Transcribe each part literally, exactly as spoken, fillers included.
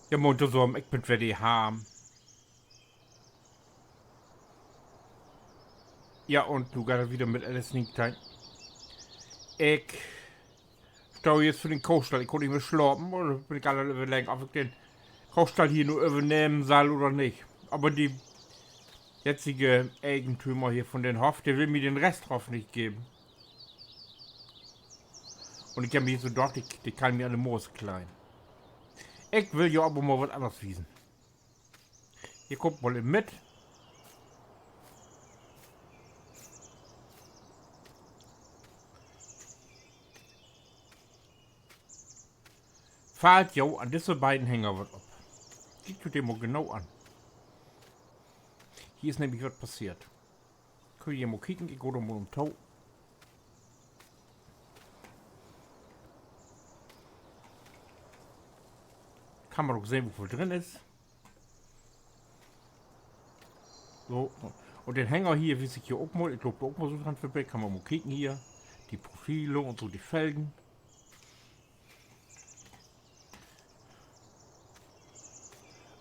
Ja, moin tosamen, ik bün weer de Harm. Ja, un nu geiht dat wieder mit Alice in Time. Ik stah jetzt vör den Kohstall. Ik kunn nich mehr slapen, un dor bün ik al överleggen, of ik den Kohstall hier nu övernehmen sall oder nich. Aver de jetzige Eigentümer hier von den Hoff, de will mi den Resthoff nich geven. Un ik heff mi so dacht, ik, de kann mi an de Moors kleien. Ik will jo aver mal wat anners wiesen. Hier kummt mal even mit. Fallt jo an disse beiden Hänger wat op? Kiekt jo de mal genau an. Hier is nämlich wat passeert. Köönt ji mal kieken, ik gah dor mal um to. Kann man ok sehn, woveel drin is. So. Un den Hänger hier wies ik jo ok mal. Ik loop dor ok mal so dran vörbi. Kann man mal kieken hier. De Profile un so, de Felgen.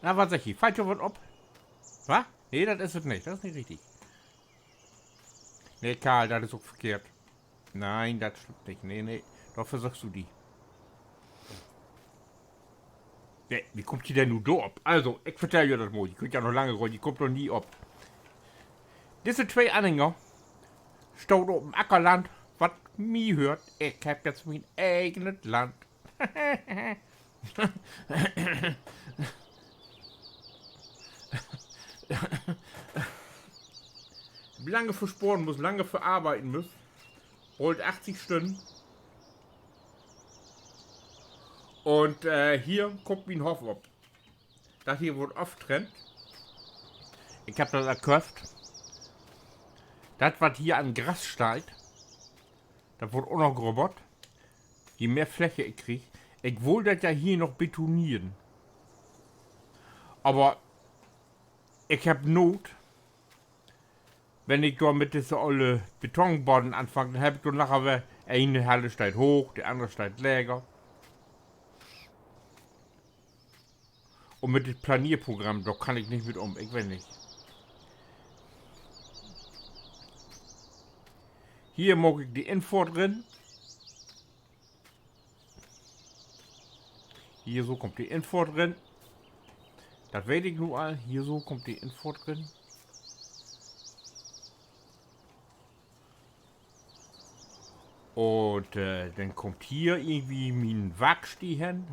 Na, wat seggt ji? Fallt jo wat op? Wat? Nee, dat is dat nich. Dat is nich richtig. Nee, Karl, dat is ok verkehrt. Nee, dat stimmt nich. Nee, nee. Dor versöchst du di. Nee, wo kummt ji denn nu dor op? Also, ik vertell jo dat mal. Ji köönt ja noch lange reden, ji kummt doch nie op. Disse twee Anhänger staht op en Ackerland, wat mi höört. Ik heff jetzt mien egenet Land. Lange för sporen müss, lange för arbeiden müss. Bold achtzig Stünnen. Un, äh, hier kummt mien Hoff op. Dat hier word aftrennt. Ik heff dat al köfft. Dat, wat hier an Gras steiht, dat word ünnergrubbert. Je mehr Fläche ik krieg. Ik wull dat ja hier noch betoneren. Aver ik heff Noot, wenn ik dor mit disse olle Betonbodden anfang, denn heff ik dor naher weer, een Hall steiht hooch, de anner steiht leger. Un mit dit Planeerprogramm, dor kann ik nich mit üm, ik weet nich. Hier maak ik de Infohrt rin. Hier so kummt de Infohrt rin. Dat weet ik nu al. Hier so kummt de Infohrt rin. Un, äh, denn kummt hier irgendwie mien Warksteed hen.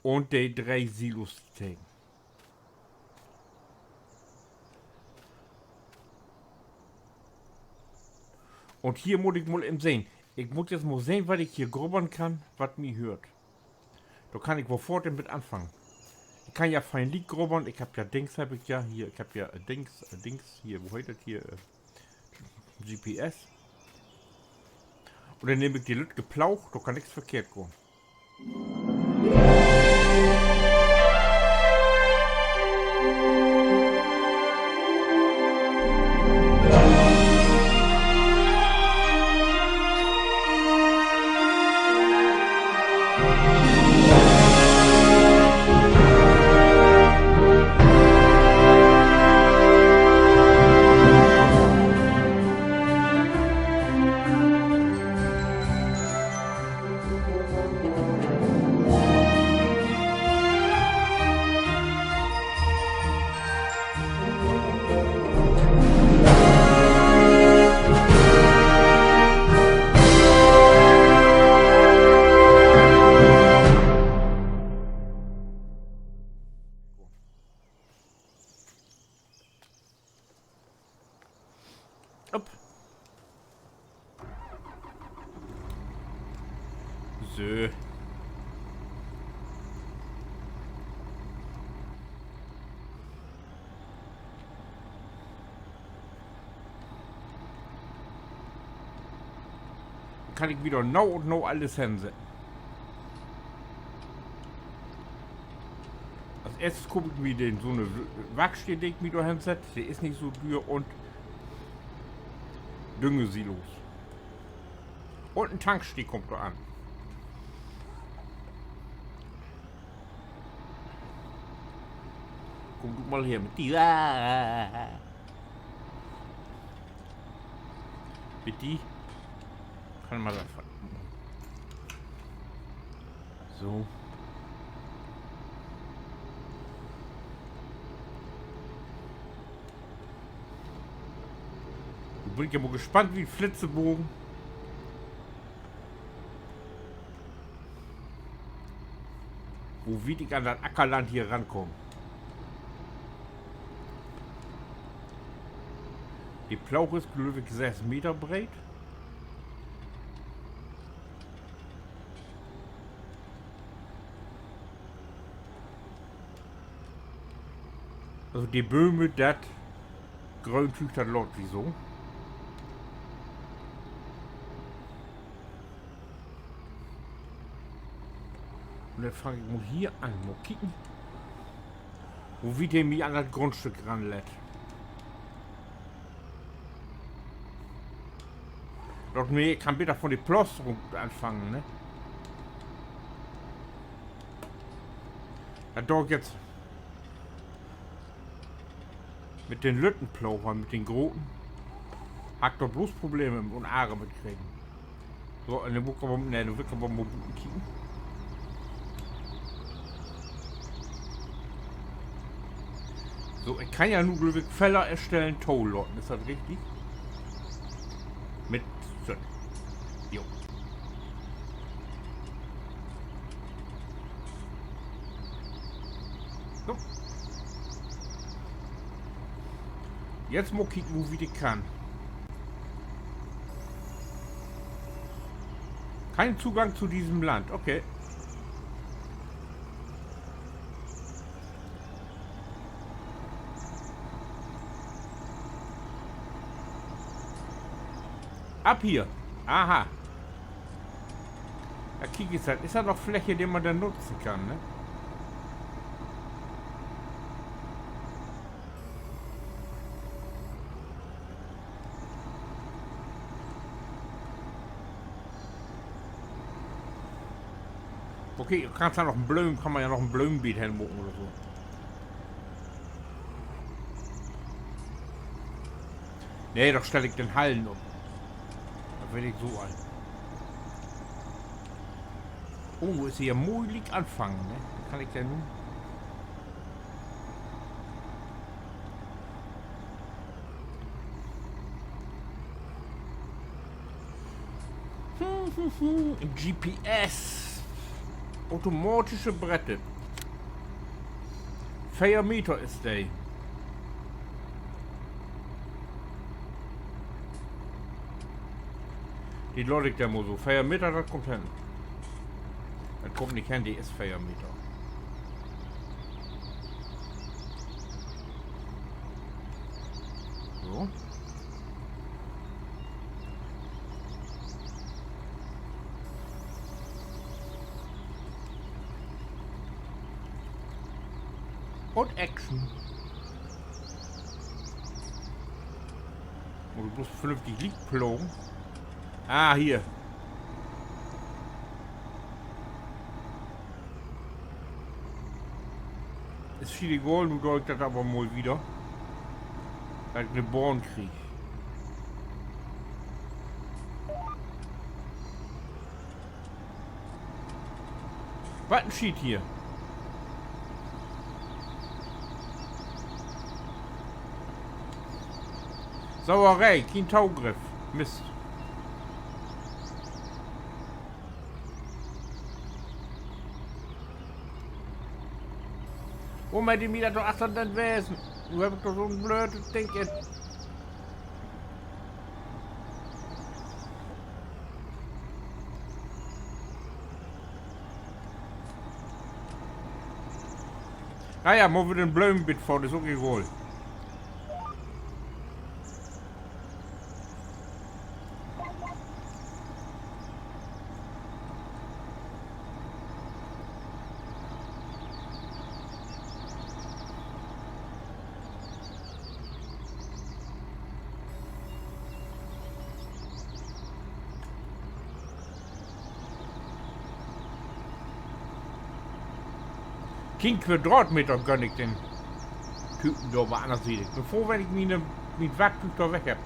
Un de dree Silos tegen. Un hier mutt ik mal even sehn. Ik mutt jetzt mal sehn, wat ik hier grubbern kann, wat mi höört. Dor kann ik woll foorts mit anfangen. Ik kann ja fein liek grubbern. Ik heff ja Dings, heff ik ja hier. Ik heff ja, äh, Dings, äh, Dings hier. Wo heet dat hier? Äh, G P S. Un denn nehm ik de lüttke Ploog. Dor kann nix verkehrt gahn. Op. So. Kann ik mi dor na un na allens hensetten. As eerstes koop ik mi den, so 'ne W-, Warksteed, de ik mi dor hensett. De is nich so düer, un Düngesilos. Un en Tanksteed kummt dor an. Kumm du mal her mit di. Ah. Mit di kann man dat fa-, so. Nu bün ik ja mal gespannt wie en Flitzebogen, wo wiet ik an dat Ackerland hier rankaam. De Ploog is, glööv ik, söss Meter breet. Also de Bööm, dat Gröntüüg, dat laat wi so. Un denn fang ik mal hier an, mal kieken, wo wiet he mi an dat Grundstück ranlett. Laat mi, ik kann beter von de Plasterung anfangen, ne? Dat do ik jetzt mit den lütten Ploog, mit den groten harr ik doch blots Probleme un Arger mit kregen. So, un denn mutt ik aver, nee, denn will ik aver mal buten kieken. So, ik kann ja nu, glööv ik, Feller erstellen tolaten. Is dat richtig? Mit, so. Jo. So. Jetzt mal kieken, wo wiet ik kann. Kein Zugang zu diesem Land. Okay. Ab hier. Aha. Ja, kiek, is dat, is dat noch Fläche, de man denn nutzen kann, ne? Okay, kannst ja noch en Bloom-, kann man ja noch en Bloombeet henmaken oder so. Nee, dor stell ik denn Hallen op. Dat weet ik so al. Oh, is hier mooi liek anfangen, ne? Denn kann ik ja nu G P S. Automatische Brette. Veer Meter is de. De laat ik denn mal so. Veer Meter, dat kummt hen. Dat kummt nich hen, de is veer Meter. So. Un Action. Mutt ik blots vernünftig liek plogen. Ah, hier. Is schietegal, nu do ik dat aver mal wieder, dat ik 'ne Bahn krieg. Wat en Schiet hier. Sauerei, kien Togriff. Mist. Wo mutt de mi dat doch achtern denn wesen? Nu heff ik doch so'n blödet Ding in. Na ja, mutt wi den Blömenbeet fahren, is ok egal. Kien Quadratmeter gönn ik den. Typen dor op de anner Siet. Ik bün froh, wenn ik mien, mien Warktüüg dor weg hebb.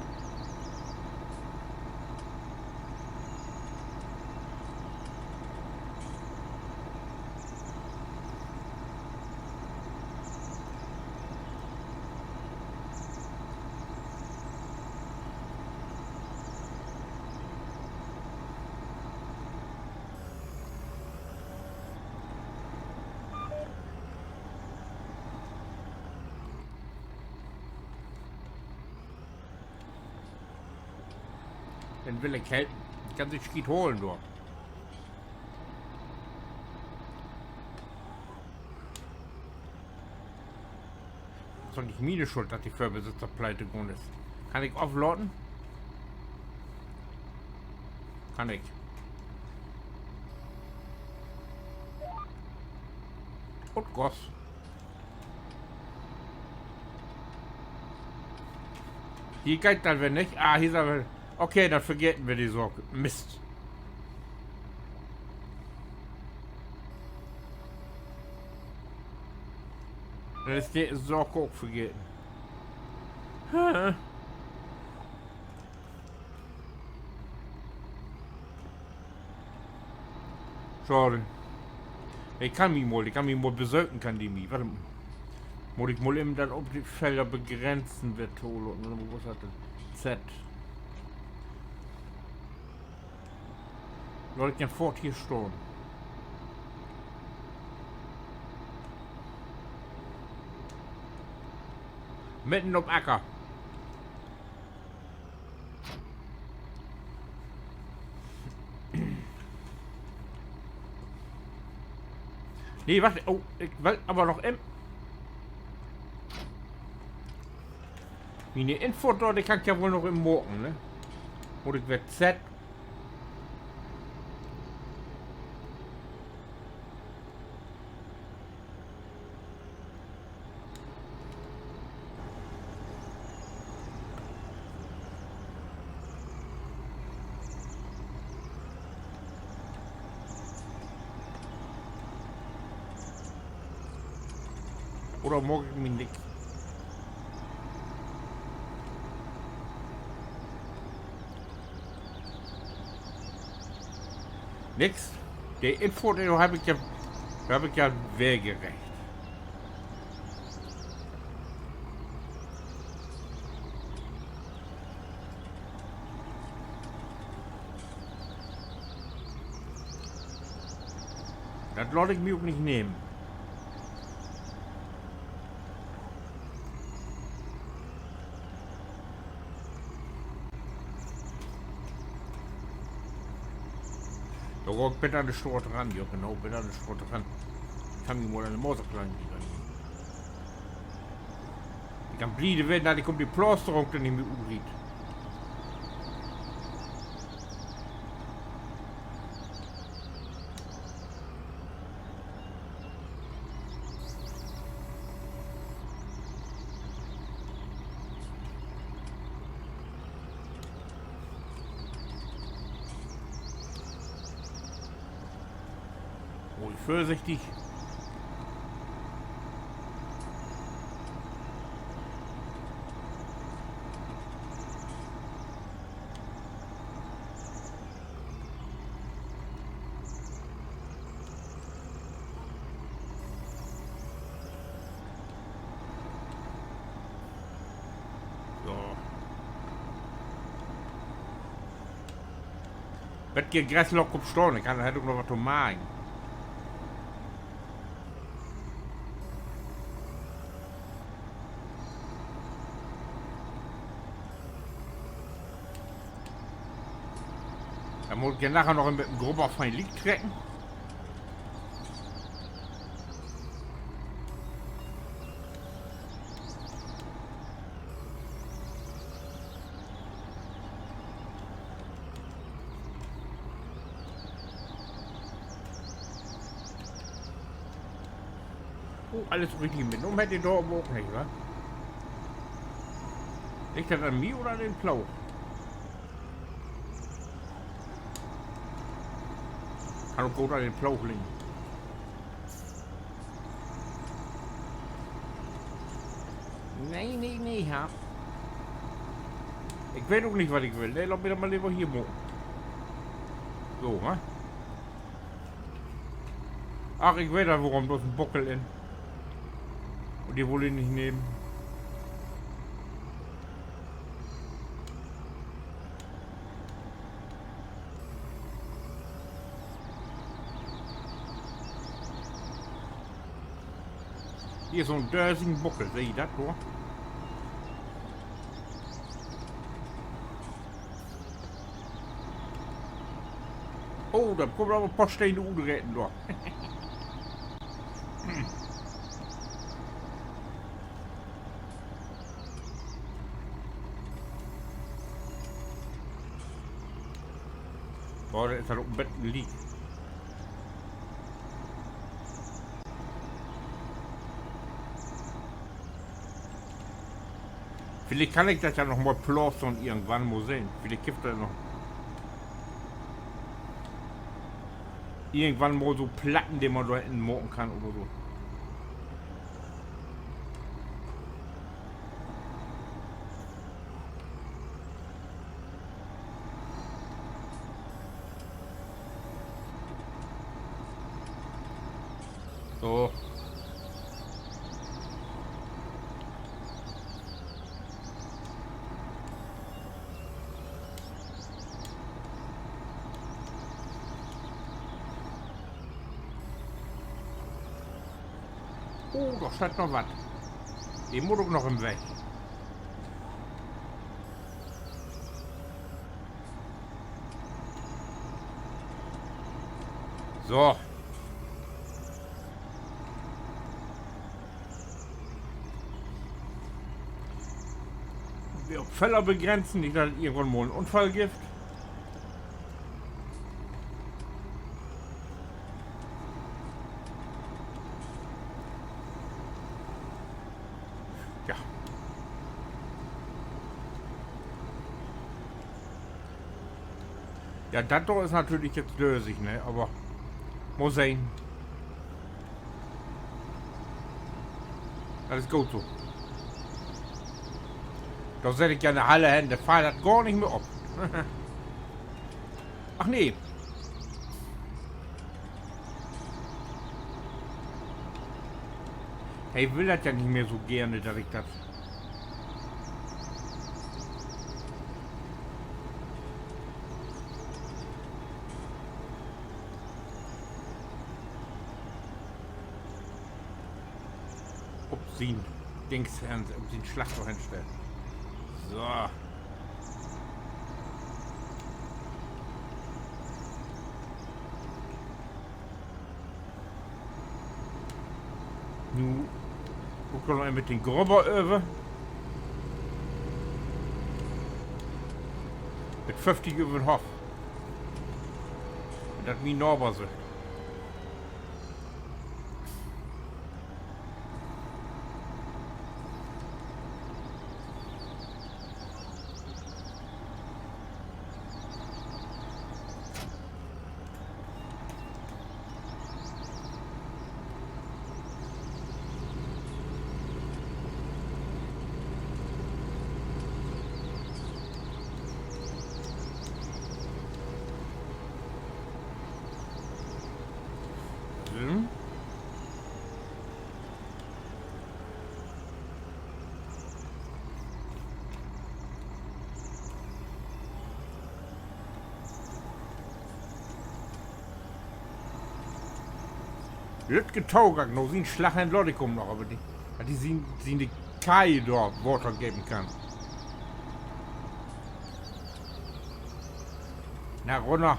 Denn will ik helpen. Ik kann sik Schiet holen, dor. Is doch nich miene Schuld, dat de Vörbesitzer pleite gahn is. Kann ik oflaten? Kann ik. Un Gas. Hier geiht dat weer nich. Ah, hier is aver, okay, denn vergeten wi de Saak. Mist. Denn is de Saak ok vergeten. Sorry. Ik kann mi mal, ik kann mi mal besöken, kann de mi. Wacht, mutt ik mal even dat op de Felder begrenzen, weer to, wo is dat denn? Z. Laat ik denn foort hier stahn. Midden op Acker. Nee, wacht. Oh, ik will aver noch even miene Info dor, de kann ik ja woll noch even maken, ne? Mutt ik weer Z. Oder maak ik mi nix? Nix. De Info, de heff ik ja, de heff ik ja weer geregelt. Dat laat ik mi ok nich nehmen. Dor gah ik bet an de Straat ran, jo, genau, bet an de Straat ran. Kann mi mal an de Motorplank nich ran. Ik kann bliede ween, dat ik op de Plasterung dor nich mehr utriet. Ruhig vörsichtig. So. Beten Gras laat ik stahn, ik kann, hett ok noch wat to maken. Denn mutt ik ja naher noch mit en Grubber fein liek trecken. Oh, allens richtig mitnahmen hett de dor aver ok nich, wa? Liggt dat an mi oder an den Ploog? Kann ok goot an den Ploog liggen. Nee, nee, nee, ja. Ik weet ok nich, wat ik will. Nee, laat mi dat mal lever hier maken. So, wa? Ach, ik weet dat woll, dor is en Bockel in. Un de wull he nich nehmen. Hier is so'n dösigen Bockel, seht ji dat dor? Oh, dor kummt aver en poor Stene utreten dor. Boah, dor is dat ok en beten liek. Villicht kann ik dat ja noch mal plastern irgendwann, mal sehn. Villicht gifft dat noch irgendwann mal so Platten, de man dor in maken kann oder so. So. Oh, dor steiht noch wat. De mutt ok noch in'n Weg. So. Wi op Feller begrenzen, nich dat dat irgendwann mal en Unfall gifft. Ja. Ja, dat dor is natürlich nu dösig, ne? Aver mal sehn. Dat is goot so. Dor sett ik ja 'ne Halle hen, dor fallt dat gor nich mehr op. Ach nee. He will dat ja nich mehr so geern, dat ik dat op sien Dings, op sien Slag dor henstell. So. Nu ok noch even mit den Grubber över. Mit föfftig över den Hoff. Wenn dat mien Naver süht. So. Lütt Getaugack, na sien Slag hen laat ik hum noch, aver de, dat de sien, siene Keih dor Water geven kann. Na, runner.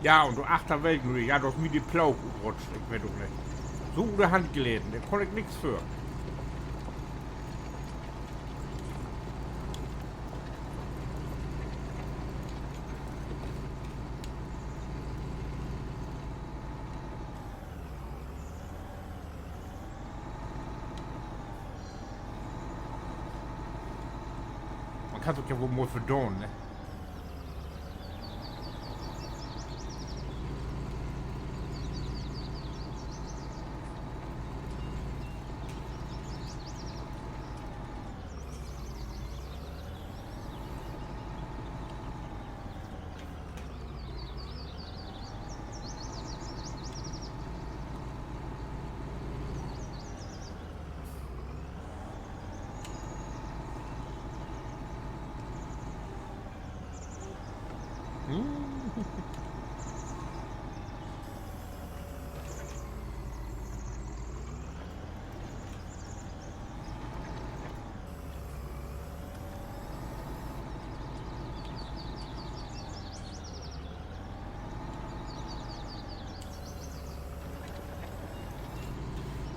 Ja, un dor achter weer ik nu, ja, dor is mi de Ploog utrutscht, ik weet ok nich. So ut de Hand gleden, dor kunn ik nix för. Kannst ok ja woll mal verdoon, ne?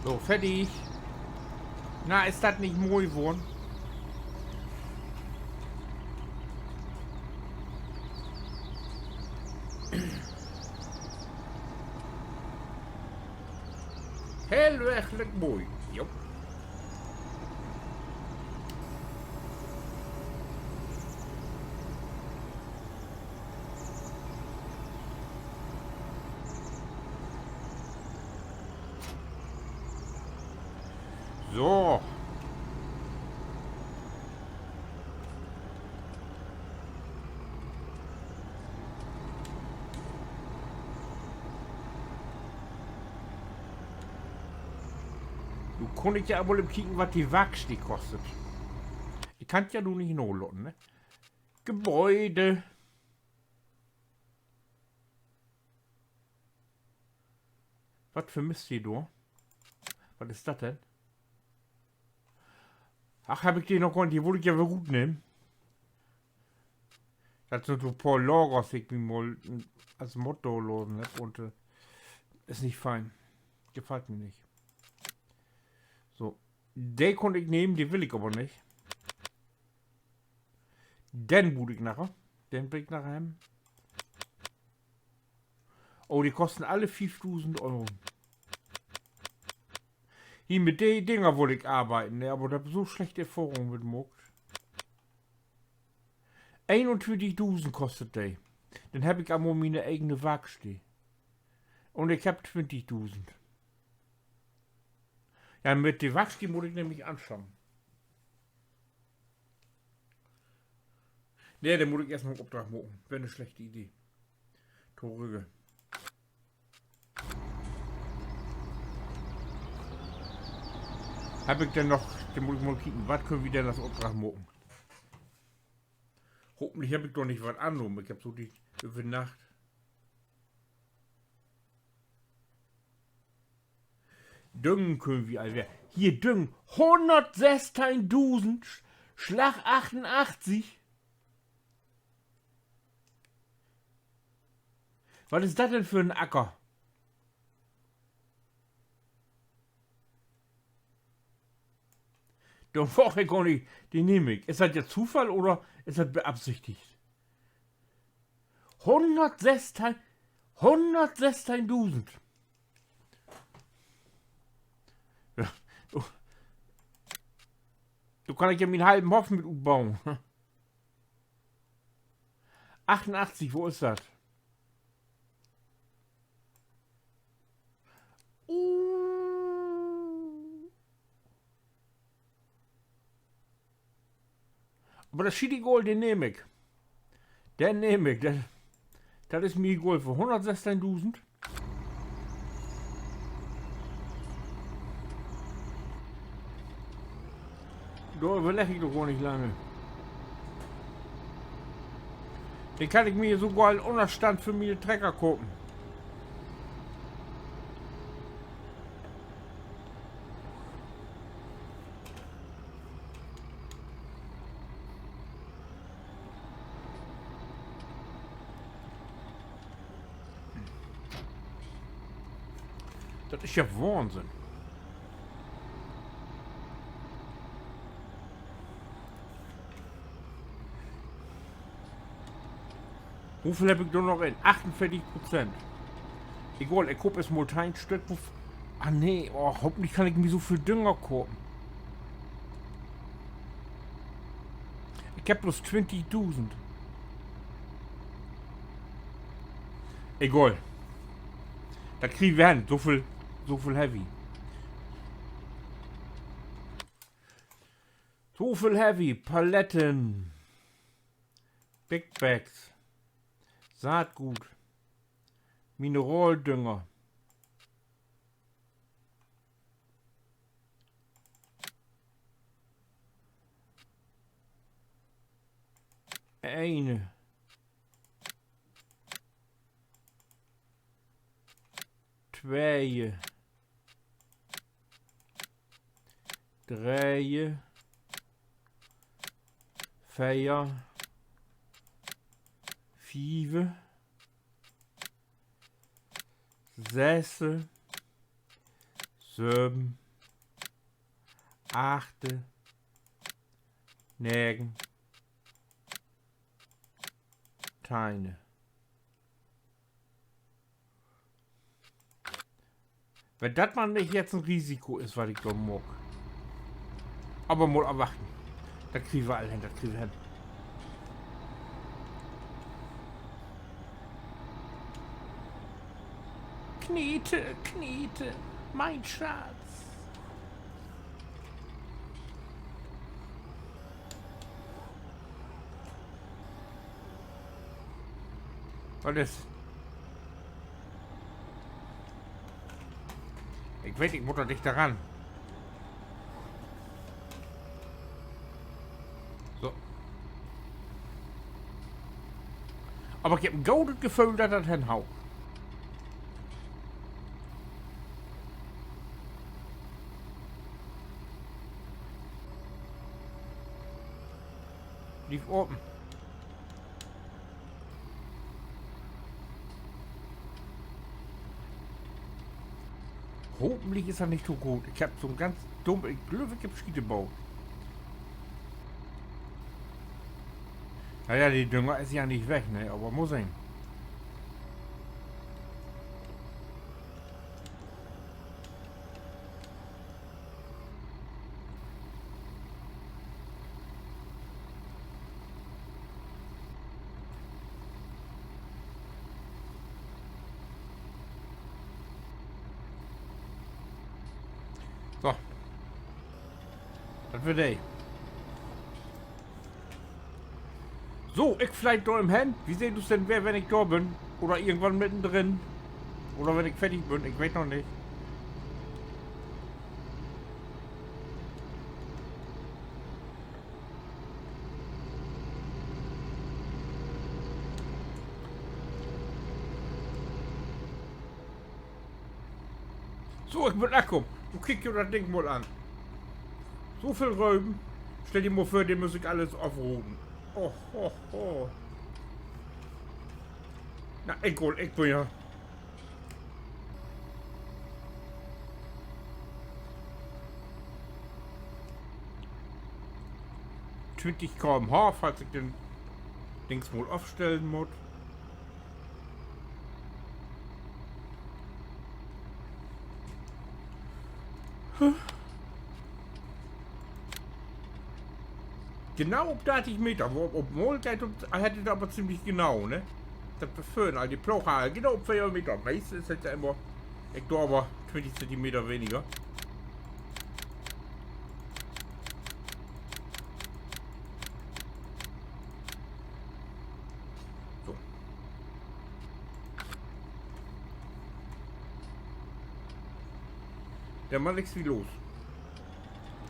So, fertig. Na, is dat nich moi worrn? Heel werklich moi. Jo. So. Nu kunn ik ja mal even kieken, wat de Warksteed kostet. Ik kann 't ja nu nich nalaten, ne? Gebäude. Wat vermisst du dor? Wat is dat denn? Ach, heff ik de noch gor nich, de wull ik ja weer rutnehmen. Dat sünd so 'n poor Lagers, de ik mi mal as Mod dor laten hebb un, äh, is nich fein. Gefallt mi nich. So, de kunn ik nehmen, de will ik aver nich. Den mutt ik naher, den will ik naher hebben. Oh, de kosten alle fiefdusend Euro. Hier, mit de Dinger wull ik arbeiden, ne, aver dor hebb ik so slechte Erfahrungen mit maakt. Eenuntwintigdusend kostet de. Denn hebb ik al mal miene egene Warksteed. Un ik hebb twintigdusend. Ja, mit de Warksteed mutt ik nämlich anschaffen. Nee, denn mutt ik eerst mal en Opdrag maken. Weer 'ne slechte Idee. Torügge. Hebb ik denn noch, denn mutt ik mal kieken, wat köönt wi denn as Opdrag maken? Hopentlich hebb ik dor nich wat annahmen. Ik hebb so de, över Nacht Düngen köönt wi al weer. Hier, Düngen. Hunnertsessteihndusend, Slag achtunachtzig. Wat is dat denn för en Acker? Dor waag ik gor nich, de nehm ik. Is dat ja Zufall oder is dat beabsichtigt? Hunnertsessteihn, hunnertsessteihdusend. Ja, dor, dor kann ik ja mien halven Hoff mit utboen. Achtunachtzig, wo is dat? Uh. Aver dat schietegal, den nehm ik. Den nehm ik. Dat, dat is mi egal. För hunnertsessteihdusend. Dor överlegg ik doch gor nich lange. Denn kann ik mi sogor en Ünnerstand för miene Trecker kopen. Dat is ja Wahnsinn. Woveel heff ik dor noch in? Achtunveertig Prozent. Egal, ik koop eerst mal teihn Stück. Wo v-, ah, nee, oh, hopentlich kann ik mi so veel Dünger kopen. Ik heff blots twintigdusend. Egal. Dat kriegen wi hen. So veel, so veel heff wi. So veel heff wi. Paletten. Big Bags. Saatgut. Mineraldünger. Een. Twee. Dree. Veer. Fief. Sess. Söven. Acht. Negen. Teihn. Wenn dat man nich jetzt en Risiko is, wat ik dor maak. Aver mal afwachten. Dat kriegen wi all hen, dat kriegen wi hen. Knete, Knete, mien Schatz. Wat is? Ik weet, ik mutt dor dichter ran. So. Aver ik heff en godet Geföhl, dat dat henhaut. Bliev apen. Hopentlich is dat nich to groot. Ik heff so'n ganz dumm, ik glööv, ik heff Schiete baut. Na ja, de Dünger is ja nich weg, ne? Aver mutt sien. So. Dat weer de. So, ik fleit dor even hen. Wi seht us denn weer, wenn ik dor bün. Oder irgendwann middendrin. Oder wenn ik fertig bün, ik weet noch nich. So, ik bün ankamen. Nu kiek jo dat Ding mal an. So veel Röven. Stell di mal vör, de müss ik allens afroden. Och, och, och. Na, ik woll, ik bün ja twintig K M H, falls ik den Dings mal afstellen mutt. Genau op dartig Meter. Wo-, op mal geiht dat, hett dat aver ziemlich genau, ne? Dat weer vörhen al, de Ploog al genau op veer Meter. Meistens is dat ja immer, ik dor aver twintig Zentimeter weniger. So. Denn man nix wie los.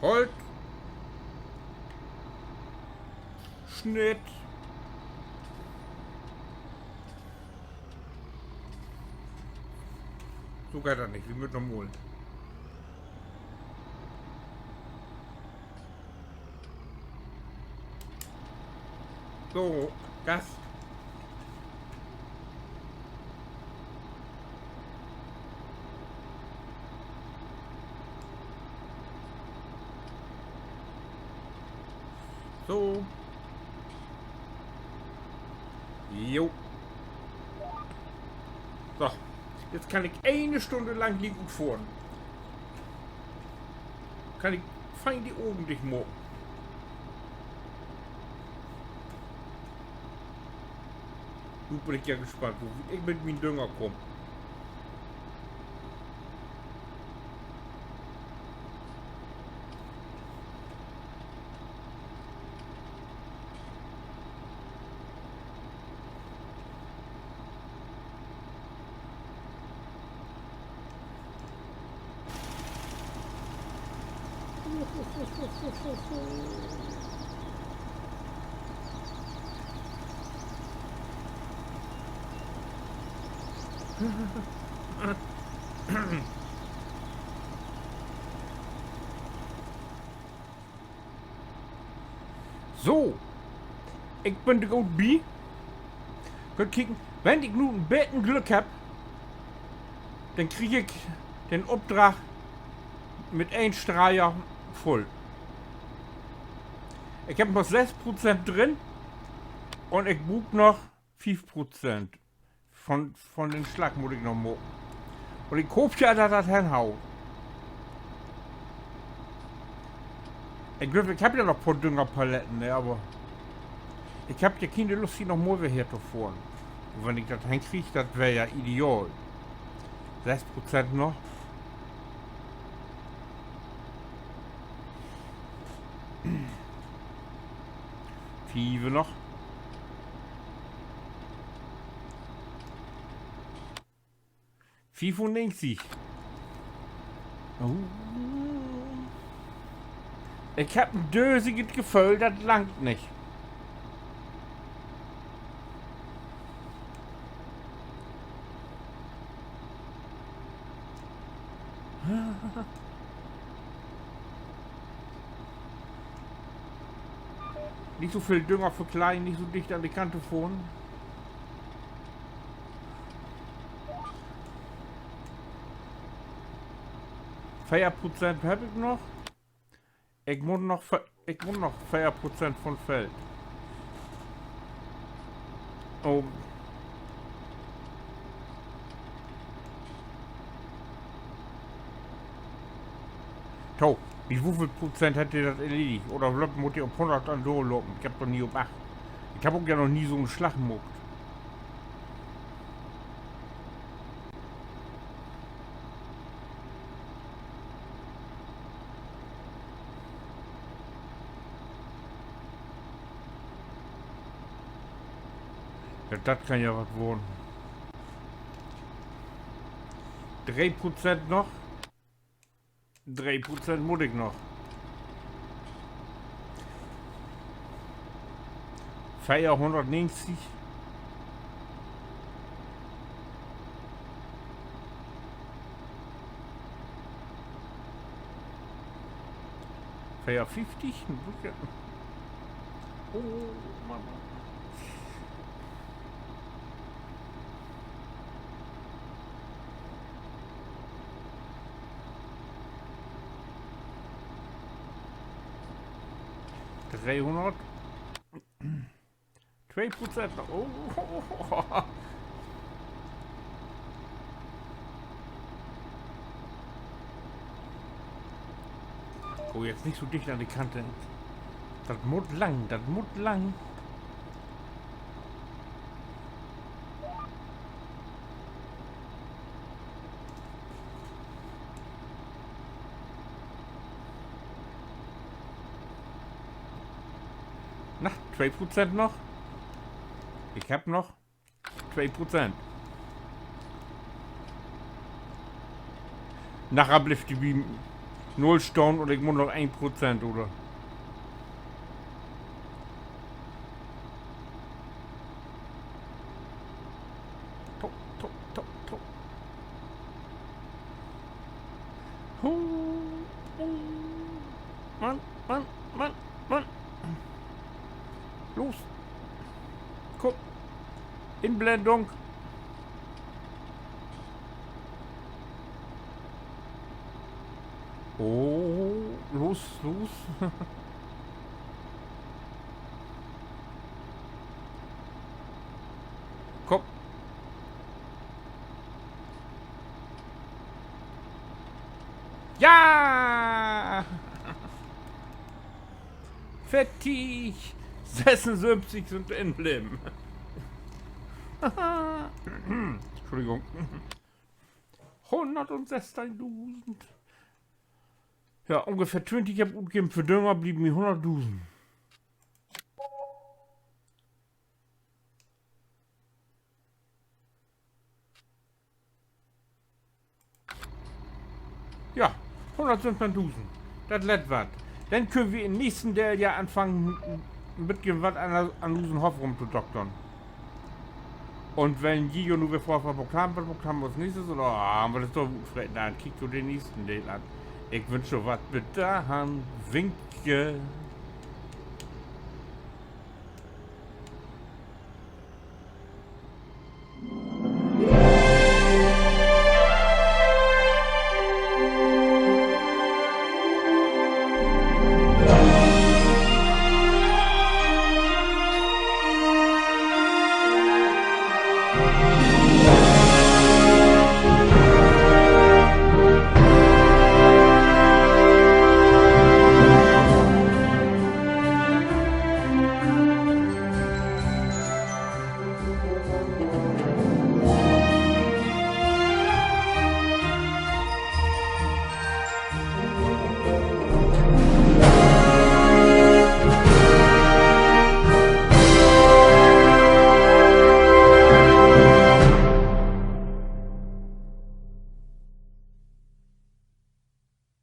Holt. Snitt. So geiht dat nich. Wi mööt noch mal. So, Gas. So. Jo. So. Jetzt kann ik ene Stünn lang linksut fohren. Kann ik fein de Ogen dicht maken. Nu bün ik ja gespannt, wo wiet ik mit mien Dünger kaam. So, ik bün dor goot bi. Köönt kieken, wenn ik nu en beten Glück hebb, denn krieg ik den Opdrag mit een Streier vull. Ik hebb noch söss Prozent drin un ik bruuk noch fief Prozent. Von, von den Slag mutt ik noch maken. Un ik hoop ja, dat dat henhaut. Ik glööv, ik hebb ja noch poor Düngerpaletten, ne, aver ik hebb ja kene Lust, hier noch mal weer her to fohren. Un wenn ik dat henkrieg, dat weer ja ideal. Söss Prozent noch. Fieve noch. Fiefunnegentig. Oh. Ik hebb en dösiget Geföhl, dat langt nich. Nich so veel Dünger verkleien, nich so dicht an de Kante fohren. Veer Prozent hebb ik noch. Ik mutt noch ve-, ik mutt noch veer Prozent von Feld. Oh. To, bi woveel Prozent hett de dat erledigt? Oder mutt de op hunnert an doorlopen? Ik hebb dor nie op acht. Ik hebb ok ja noch nie so'n Slag maakt. Ja, dat kann ja wat worrn. Dree Prozent noch. Dree Prozent mutt ik noch. Veerhunnertnegentig. Veerfieftig? Oh, Mann, Mann. Dreehunnert. Twee Prozent. Oh. Gah jetzt nich so dicht an de Kante. Dat mutt lang, dat mutt lang. Na, twee Prozent noch. Ik hebb noch twee Prozent. Naher blifft de bi null stahn un ik mutt noch een Prozent, oder? Top, top, top, top. Huh, uh. Mann, Mann, Mann, Mann. Los. Kumm. Inblendung. Oh, los, los. Kumm. Ja! Fertig! Sössunsöventig sünd inbleven. Entschuldigung. Hunnertsessteihdusend. Ja, ungefähr twintig hebb ik utgeven för Dünger, blieven mi hunnertdusend. Ja, hunnertsöventeihndusend. Dat lett wat. Denn köönt wi in'n nächsten Deel ja anfangen, en beten wat an, an usen Hoff rumtodoktern. Un wenn ji jo nu weer fraagt, wat maakt wi, wat maakt wi as nächstes, oder, ah, wat is doch utfreten, denn kiekt jo den nächsten Deel an. Ik wünsch jo wat, bit dorhen, winke.